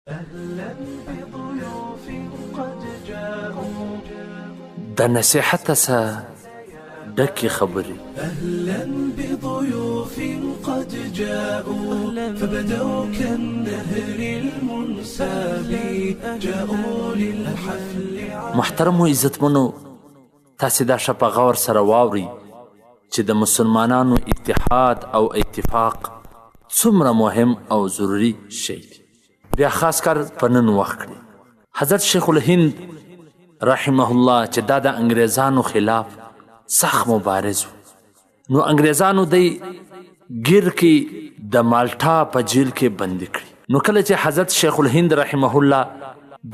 اهلا بضيوف قد جاءوا. د نصیحت څخه ډکې خبرې. اهلا بضيوف قد جاءوا فبدوا كالنهر المنساب جاءوا للحفل. محترمو عزتمنو، تاسې دا ښه په غور سره واورئ چې د مسلمانانو اتحاد او اتفاق څومره مهم او ضروري شی دی، بیا خاص کر په نن وخت کې. حضرت شیخ الهند رحمه الله چې دا د انګریزانو خلاف سخت مبارز و، نو انګریزانو دی ګیر کې د مالټا په جیل کې بندي کړي. نو کله چې حضرت شیخ الهند رحمه الله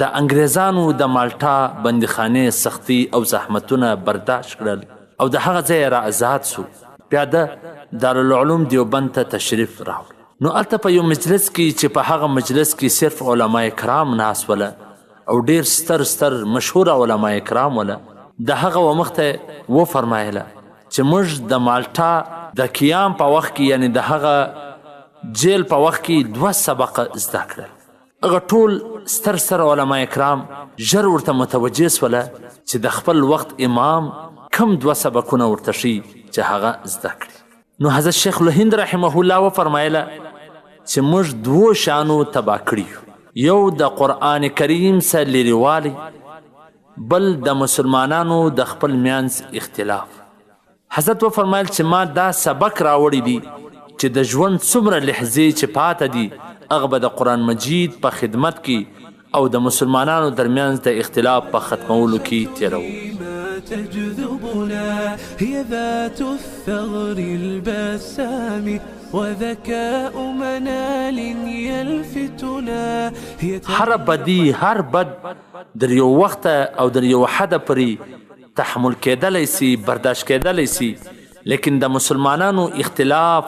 د انګریزانو د مالټا بندیخانې سختی او زحمتونه برداشت کړل او د هغه ځایه را ازاد سو، بیا د دارالعلوم دیوبند ته تشریف راوړ. نو هلته په یو مجلس کې چې په هغه مجلس کې صرف علما کرام ناست وله او ډیر ستر ستر مشهور علما کرام وله، د هغه و مخته وفرمایله چې موږ د مالټا د قیام په وخت کې، یعنی د هغه جیل په وخت کې، دوه سبقه زده کړل. هغه ټول ستر ستر علما کرام ژر ورته متوجه سوله چې د خپل وخت امام کم دوه سبقونه ورته ښیي چې هغه زده کړي. نو حضرت شیخ الهند رحمه الله وفرمایله چې موږ دوو شیانو تباه کړي یو، یو د قرآن کریم څخه لیرېوالی، بل د مسلمانانو د خپل میانځ اختلاف. حضرت وفرمایل چې ما دا سبق راوړی دی چې د ژوند څومره لحظې چې پاته دي هغه به د قرآن مجید په خدمت کې او د مسلمانانو درمیانځ د اختلاف په ختمولو کې تېروو. تجذبنا هي ذات الثغر البسام وذكاء منال يلفتنا. هر بدی هر بد در یو وخت او در یو حد پرې تحمل کېدلی سي، برداشت کېدلی سي، لیکن د مسلمانانو اختلاف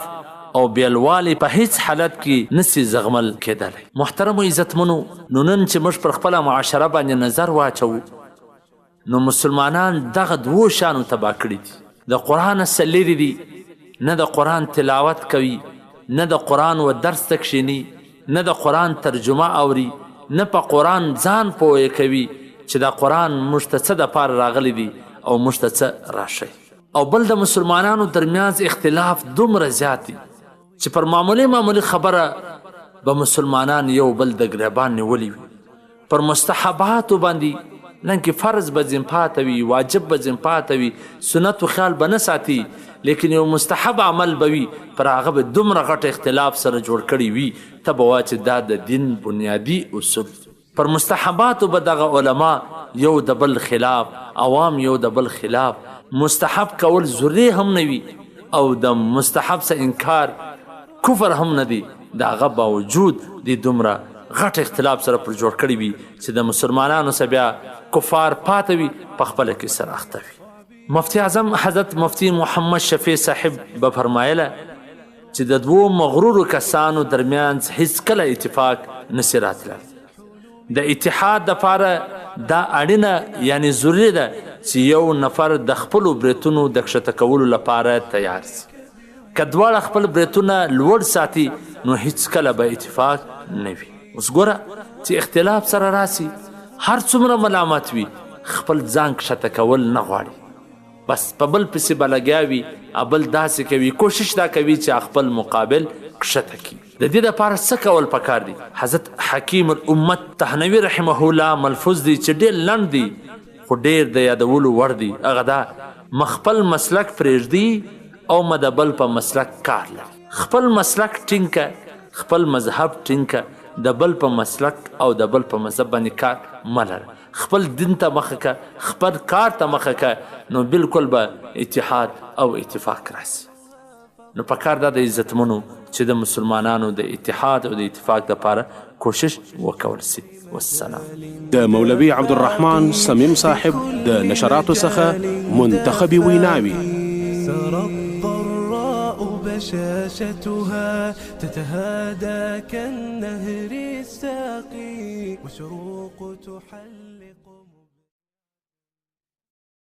او بیلوالی په هیڅ حالت کې نسی زغمل کېدلی. محترمو عزتمنو، نو نن چې موږ پر خپله معاشره باندې نظر واچوو، نو مسلمانان دغه دوو شیانو تباه کړي دي. د قرآن څخه لرې دي، نه د قرآن تلاوت کوي، نه د قرآن و درس ته کښېني، نه د قرآن ترجمه اوري، نه په قرآن ځان پوه کوي چې دا قرآن موږ ته څه دپاره راغلی دی او موږ ته څه راښیي. او بل د مسلمانانو ترمنځ اختلاف دومره زیات دی چې پر معمولي معمولي خبره به مسلمانان یو بل د ګریبان نیولي وي، پر مستحباتو باندې لنکې فرض به ځین پاته وي، واجب به ځین پاته وي، سنت و خیال به نه ساتي، لیکن یو مستحب عمل به وي، پر هغه به دومره غټ اختلاف سره جوړ کړی وي، ته به وایې چې دا د دین بنیادي اصول. پر مستحباتو به دغه علما یو د بل خلاف، عوام یو د بل خلاف، مستحب کول ضروري هم نه وي او د مستحب څخه انکار کفر هم نه دی، د هغه باوجود دې دومره غټ اختلاف سره پر جوړ کړی وي چې د مسلمانانو څخه بیا کفار پاته وي، په خپله کې سره اخته وي. مفتي اعظم حضرت مفتي محمد شفیع صاحب به فرمایله چې د دوو مغرورو کسانو درمیانځ هیڅکله اتفاق نسی راتللی. د اتحاد دپاره دا اړینه یعنی ضروري ده چې یو نفر د خپلو بریتونو د کښته کولو لپاره تیار سي. که دواړه خپل بریتونه لوړ ساتي نو هیڅکله به اتفاق نه وي. اوس ګوره چې اختلاف سره راسي، هر څومره ملامت وي، خپل ځان کښته کول نه غواړي، بس په بل پسې به لګیا وي، بل داسې کوي، کوشش دا کوي چې خپل مقابل کښته کړي. د دې دپاره څه کول پکار دي؟ حضرت حکیم الامت تهنوي رحمه الله ملفوظ دی چې ډېر لنډ دی خو ډېر د یادولو وړ دی، هغه دا: مه خپل مسلک پرېږدي او مه د بل په مسلک کار لري. خپل مسلک ټینګ که، خپل مذهب ټینګ که، د بل په مسلک او د بل په مذهب باندې کار مه لره. خپل دین ته مخه که، خپل کار ته مخه که، نو بالکل به اتحاد او اتفاق راسي. نو پکار دا د عزتمنو چې د مسلمانانو د اتحاد او د اتفاق دپاره کوشش وکول سي. والسلام. د مولوي عبدالرحمن صمیم صاحب د نشراتو څخه منتخبې ویناوې. بشاشتها تتهادى كالنهر الساقي وشروق تحل.